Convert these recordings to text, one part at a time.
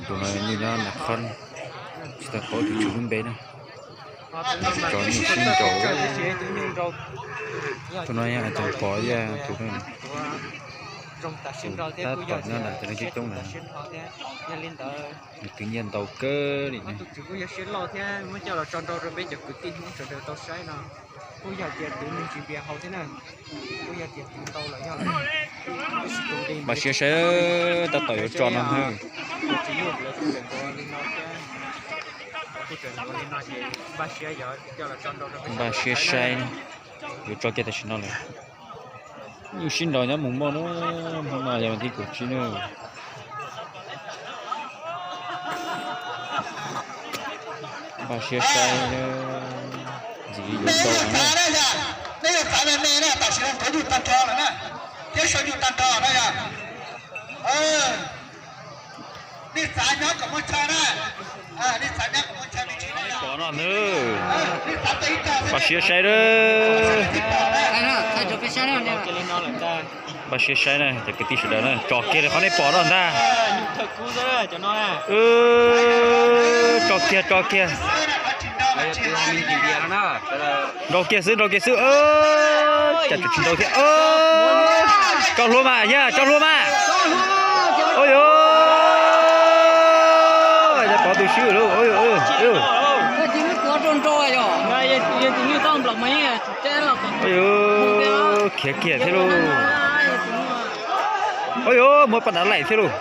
Tus no nyuj nyob nram qhov, tsis tau paub tus tswv lub npe na. Tus tsov nyuj sib nraus. Tus no yog Cov Pov thiab tus no. Tab tom nyob nram cov neeg coob coob na. Nws kwv nyiaj ntau kawg li na. Npaj siab saib tab tom yuav tso no na. Npaj siab saib, yuav tso kiag tam sim no lawm. Nyuj sib nraus nyob mus moj na, hnub no yog vas thib kaum tsib na. Npaj siab saib, ntxim li yuav tau no na. Nej yuav txav me me na, tam sim no nthuav nyuj tag nrho lawm na, thiab sau nyuj tag nrho na yog. Nej txav nyob kom muaj chaw na, nej txav nyob kom muaj chaw me ntsis na. Pom no nws, npaj siab saib lawm. Npaj siab saib na cov kwv tij sawv daws na, tso kiag li qhov nej pom no ntag. Tso kiag, tso kiag. Nrau kiag xwb, nrau kiag xwb. Cas tseem tsis nrau thiab. Tso hlua mas, yog tso hlua mas. Ua yuav, pov tus swb lauj. Ua yuav, khiav kiag thiab lauj. Ua yuav, muab poj nrad laim thiab lauj.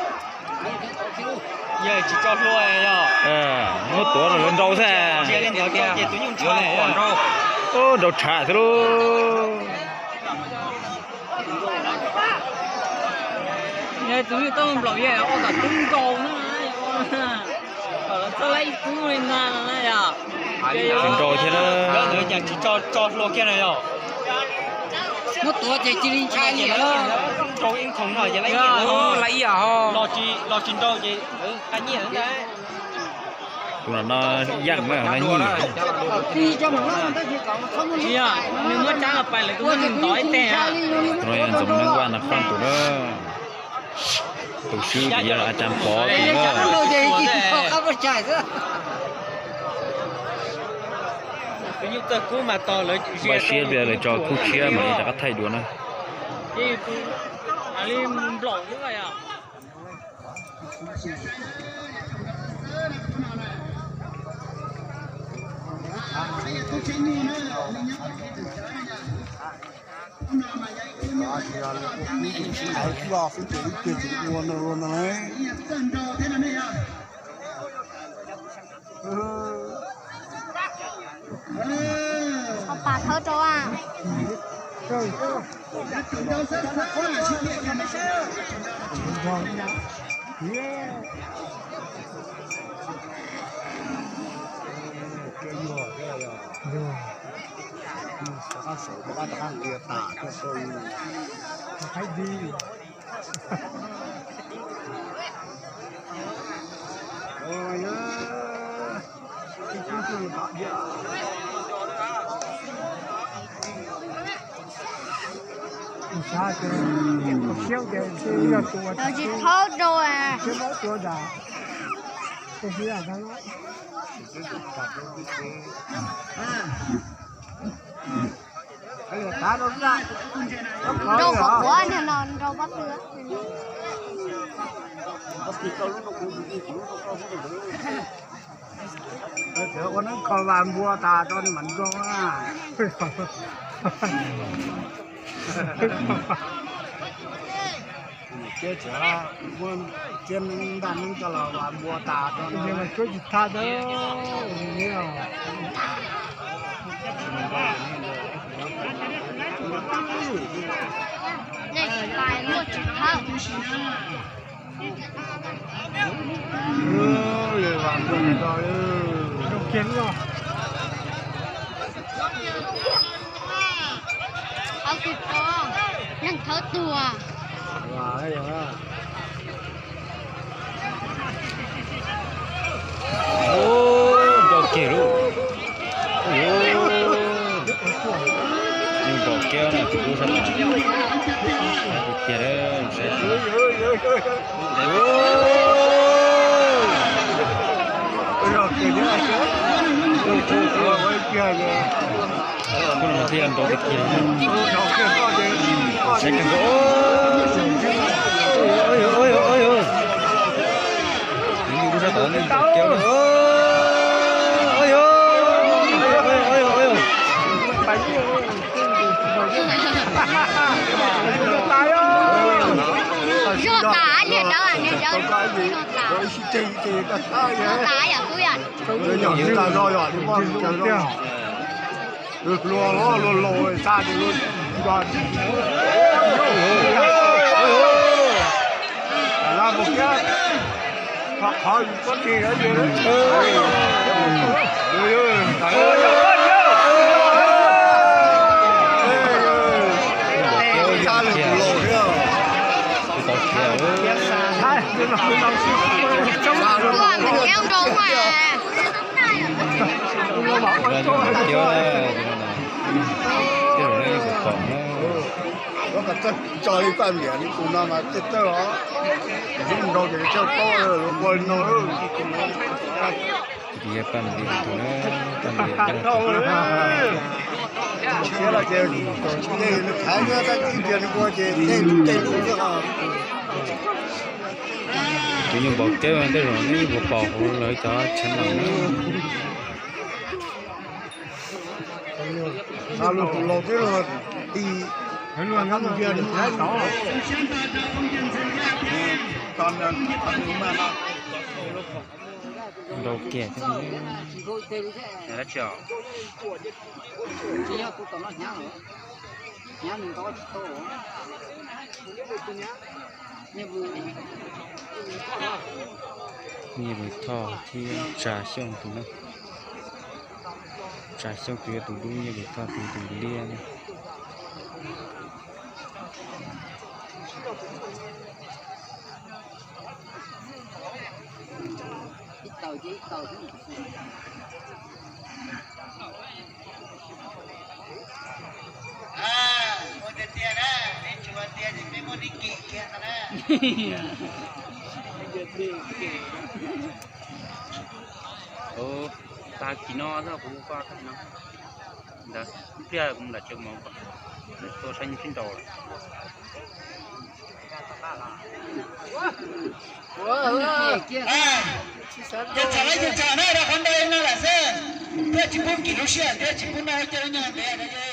Muab tuav no yuav nrau xwb. Nrau tshav thiab lauj. Tsis nrau thiab na. Muab tuav ces cia li ntshai li. Tus no no yeej na, no nyiaj. Nws muab tsab los pais lawm, tus muab nws ntov ib teg. Tus no yog Ntxoov Neeb Vaj na, qhov tus na. Tus swb ces yog a cas Pov tus na. Npaj siab tias lawv tso khub tshiab mam li rov qab thaij dua na. Pas thawb rau a. Tsis thawb rau. Rau qhov quav niag no rau pob tw. Ua neeb kho vas npua tas rau nws mam nrog na. Cia, cia ntaj neeb coj los vas npua tas rau no. Tsis tha. Nej pais luaj tsis thawb. Neeg thawb tuag. Nrau kiag lauj. Nrau kiag na, tus ub sab tod. Kiag, saib. Kuv no mas thiaj nrau tiag tiag. Zog tas niag dawb, niag dawb zog tas. Zog tas yom kuv yom. Tso li paj niam li tus no mas tej tawj os, ib nrau ces txawj paub ua li no. Paj niam li tus na, paj niam. Siav los ces tej nws thaiv nws tab tib tias nws ua ces tej lub tej lub xwb os. Tus nyuag npaum keb tej zaum nej puas pom hauv lawv cov channel na. Luag tus laus twb luag ti, luag nab mus cia nws thaiv tod. Nrau kiag thiab. Nyiaj Vwm Thoj thiab Tsa Xyooj tus na. Tsa Xyooj tus yog tus dub, Nyiaj Vwm Thoj tus yog tus liab na. Tag kis no kuv ua koj tag no. Ntawd ib pliag kuv nram tsev kuv mam ua koj, tuaj saib nyuj sib nraus lawm. Ces txawm los ces txawm na, rau qhov ntawd no lawm xwb, thiaj tsis pub kis lub sij hawm thiab tsis pub noj ua ke lub nyuag ntev.